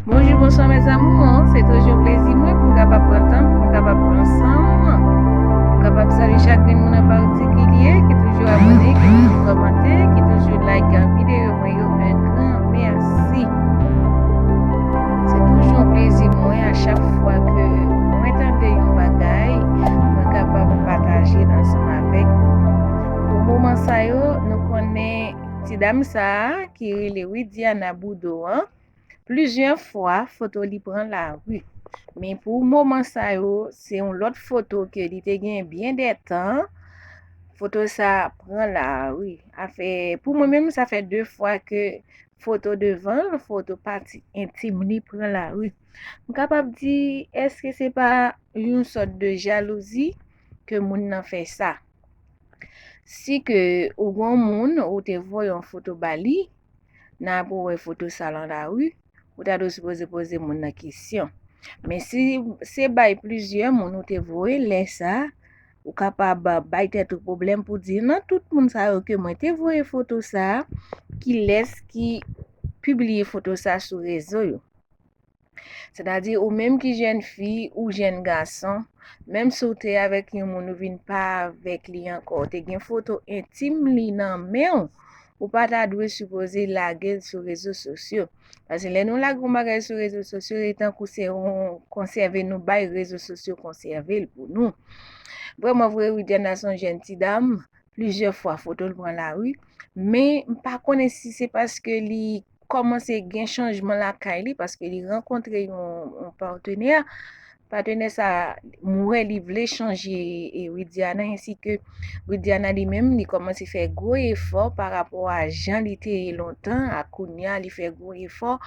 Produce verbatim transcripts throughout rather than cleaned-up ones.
Bonjou, bonswa mes amours, se toujou yon plezi mwen pou m kapab pran tan, pou m kapab pran san m, pou m kapab salye chak grenn moun an patikilye ki toujou abòne, ki toujou kòmante, ki toujou like videyo mwen yo, un grand merci. Se toujou yon plezi mwen a chak fwa ke mwen tande yon bagay, mwen kapab pataje l ansanm avèk nou. Pou moman sa yo, nou konnen ti dam sa a ki rele Widiana Boudon an, plizyè fwa, foto li pran lari. Men pou moman sa yo, se yon lòt foto ke li te gen byen dè tan. Foto sa pran lari. Afè, pou mwen menm, sa fè de fwa ke foto devan l, foto pati entim li pran lari. M kapab di, èske se pa yon sòt de jalouzi ke moun nan fè sa? Si ke ou gon moun, ou te voye yon foto ba li, nan pou wè foto sa lan lari, ou ta dwe sipoze poze moun nan kesyon. Men si se bay plizyè moun ou te voye lè sa, ou kapab bay tèt ou pwoblèm pou di nan tout moun sa yo ke mwen te voye foto sa, kilès ki pibliye foto sa sou rezo yo. Sètadi, ou menm ki jèn fi ou jèn gason, menm si w te avèk yon moun, ou vin pa avèk li ankò, ou te gen foto entim li nan men w, ou pa ta dwe sipoze lage l sou rezo sosyo. Paske lè nou lage yon bagay sou rezo sosyo, e tankou se yon konsève nou bay rezo sosyo konsève l pou nou. Vrèman vre, Widiana se yon jèn ti dam, plizyè fwa foto l pran lari, men m pa konnen si se paske li kòmanse gen chanjman lakay li, paske li rankontre yon, yon patenè. Patenè sa, m wè li vle chanje, e, Widiana, ensi ke Widiana li menm, li kòmanse fè gwo efò pa rapò a jan li te ye lontan, a kounye a, li fè gwo efò,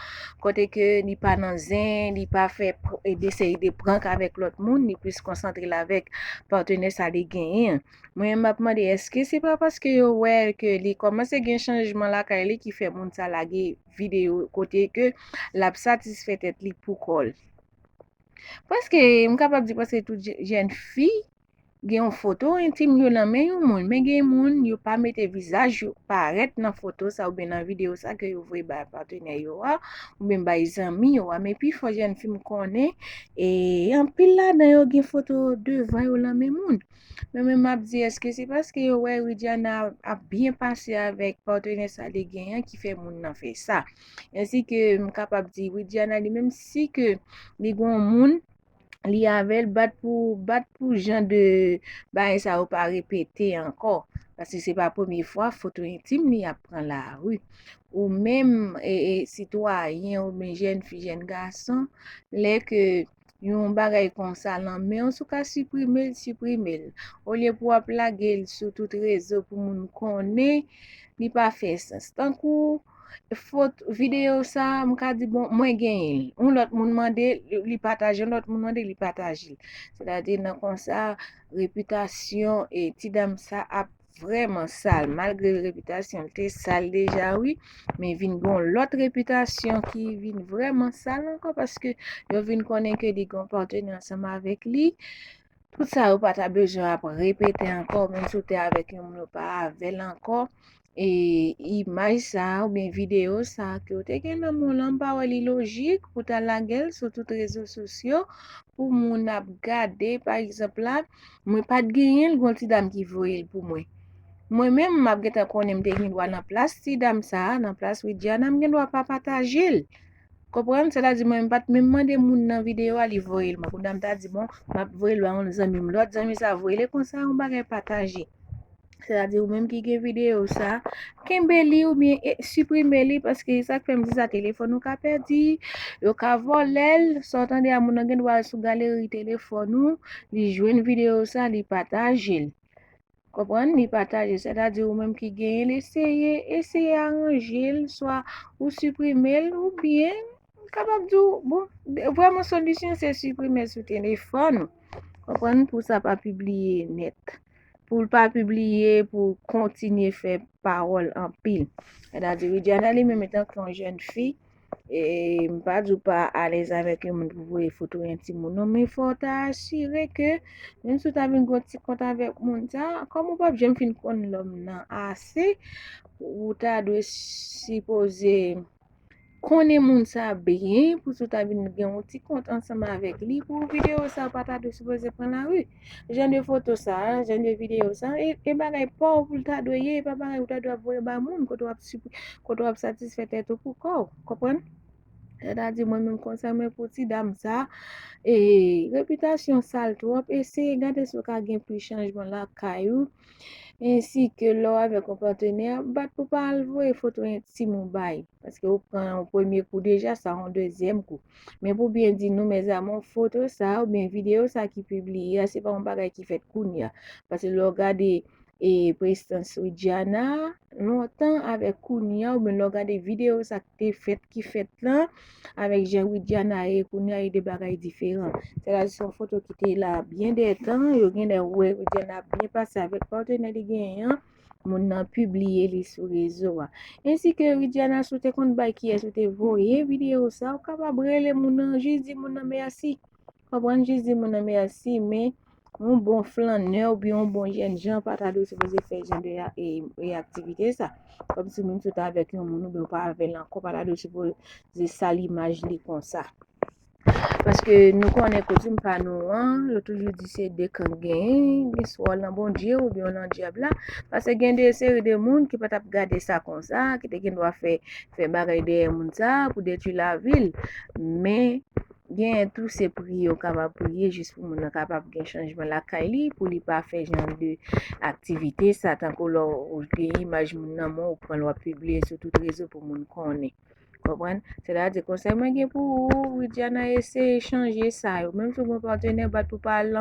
kote ke li pa nan zen, li pa fè pr-, e, de seri de prank avèk lòt moun, li plis konsantre l avèk patenè sa li genyen an. Mwen, m ap mande, èske se pa paske yo wè ke li kòmanse gen chanjman lakay li ki fè moun sa lage videyo kote ke l ap satisfè tèt li pou kò l? Prèske, m kapab di prèske tout je-, jèn fi gen yon foto entim yo nan men yon moun, men gen moun yo pa mete vizaj yo parèt nan foto sa oubyen nan videyo sa ke yo voye bay patenè yo a, oubyen bay zanmi yo a, men pifò jèn fi m konnen, e anpil ladan yo gen foto devan yo nan men moun. Men mwen m ap di, èske se paske yo wè Widiana ap byen pase avèk patenè sa li genyen ki fè moun nan fè sa? Ensi ke m kapab di, Widiana li menm, si ke li gon moun, li avè l, bat pou, bat pou jan de bagay sa yo pa repete ankò. Paske se pa premye fwa foto entim li ap pran lari. Ou menm, e, e, sitwayen oubyen jèn fi, jèn gason, lè ke yon bagay konsa nan men w, si w ka siprime l, siprime l. Olye pou w ap lage l sou tout rezo pou moun konnen, li pa fè sans. Tankou foto, videyo sa, m ka di, bon, mwen genyen l. Yon lòt moun mande, li pataje, yon lòt moun mande, li pataje l. Sètadi, nan konsa, repitasyon, e, ti dam sa ap vrèman sal. Malgre repitasyon l te sal deja, wi, men vin gon lòt repitasyon ki vin vrèman sal ankò, paske yo vin konnen ke li gon patenè ansanm avèk li. Tout sa yo pa ta bezwen ap repete ankò, menm si w te avèk yon moun, ou pa avè l ankò. E imaj sa a oubyen videyo sa a ke w te gen nan men w lan, m pa wè li lojik pou ta lage l sou tout rezo sosyo pou moun ap gade. Pa egzanp la, mwen pa t genyen l, gon ti dam ki voye l pou mwen. Mwen menm, m ap gentan konnen m te gen dwa nan plas ti dam sa a, nan plas Widiana, m gen dwa pa pataje l. Konprann? Sètadi, mwen, m pa t menm mande moun nan videyo a, li voye l mwen. Kounye a, m ta di, bon, m ap voye l ba yon zanmi m. Lòt zanmi sa a voye l, e konsa, yon bagay pataje. Sètadi, ou menm ki gen videyo sa, kenbe li oubyen, e, siprime li, paske sa k fè m di sa, telefòn ou ka pèdi, yo ka vòlè l. Sa w tande a, moun nan gen dwa al sou galeri telefòn ou, li jwenn videyo sa, li pataje l. Konprann? Li pataje, sètadi ou menm ki genyen l, eseye, eseye aranje l, swa ou siprime l, oubyen, m kapab di w, bon, vrèman solisyon se siprime l sou telefòn ou. Konprann? Pou sa pa pibliye nèt. Pou l pa pibliye, pou kontinye fè pawòl anpil. Sètadi, Widiana li menm, etanke yon jèn fi, e m pa di w pa alèz avèk yon moun pou voye foto entim ou non, men fò w ta asire ke, menm si w ta vin gon ti kont avèk moun sa, kòm ou p ap janm fin konn lòm nan ase, ou ta dwe sipoze konnen moun sa byen, pou sou ta vin gen yon ti kont ansanm avèk li, pou videyo sa pa ta dwe sipoze pran lari. Jan de foto sa, jan de videyo sa, e, e bagay pa w pou l ta dwe ye, e pa bagay ou ta dwe ap voye ba moun, kote w ap, kote w ap satisfè tèt ou pou kò w, konprann? Sètadi, mwen menm konsèy mwen pou ti dam sa, e repitasyon sa l twòp, eseye gade si w ka gen plis chanjman lakay ou, ensi ke lè w avèk yon patnè, bat pou pa al voye foto entim ou bay, paske ou pran yon premye kou deja, sa yon dezyèm kou. Men pou byen di nou, mezanmi, foto sa oubyen videyo sa ki pibliye a, se pa yon bagay ki fèt kounye a. Paske lè w gade e prezans Widiana lontan avèk kounye a, oubyen lè w gade videyo sa ki te fèt, ki fèt lan, avèk jan Widiana ye kounye a, e de bagay diferan. Sètadi se yon foto ki te la byen de tan, yo genlè wè Widiana ap byen pase avèk patnè li genyen an, moun nan pibliye li sou rezo a. Ensi ke Widiana, si w te konn bay kiyès ou te voye videyo sa, ou kapab rele moun nan, jis di moun nan mèsi. Konprann, jis di moun nan mèsi, men yon bon flannè oubyen yon bon jènjan pa ta dwe sipoze fè jan de a- e- e aktivite sa. Kòmsi menm si w ta avèk yon moun oubyen w pa avè l ankò, pa ta dwe sipoze sal imaj li konsa. Paske nou konnen koutim pa nou an, yo toujou di se de kan genyen, gen swa w nan Bondye oubyen w nan dyab la. Paske gen de seri de moun ki pa t ap gade sa konsa, ki te gen dwa fè, fè bagay dèyè moun sa pou detwi lavi l. Men, genyen tou se priye w kapab priye jis pou moun nan kapab gen chanjman lakay li, pou li pa fè jan de aktivite sa, tankou lè w gen imaj moun nan men w, ou pran l w ap pibliye sou tout rezo pou moun konnen. Konprann? Sètadi konsèy mwen gen pou ou, Widiana, eseye chanje sa yo. Menm si w gen patnè, bat pou pa al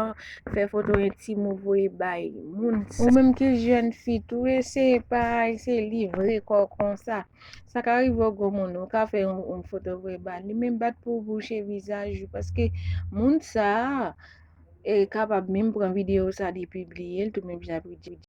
fè foto entim ou voye bay moun sa. Ou menm ki jèn fi tou, eseye pa eseye livre kò w konsa. Sa ka rive w gwo moun, ou ka fè yon, yon foto voye ba li, men bat pou w bouche vizaj ou, paske moun sa a, e kapab menm pran videyo sa li pibliye l tou, menm jan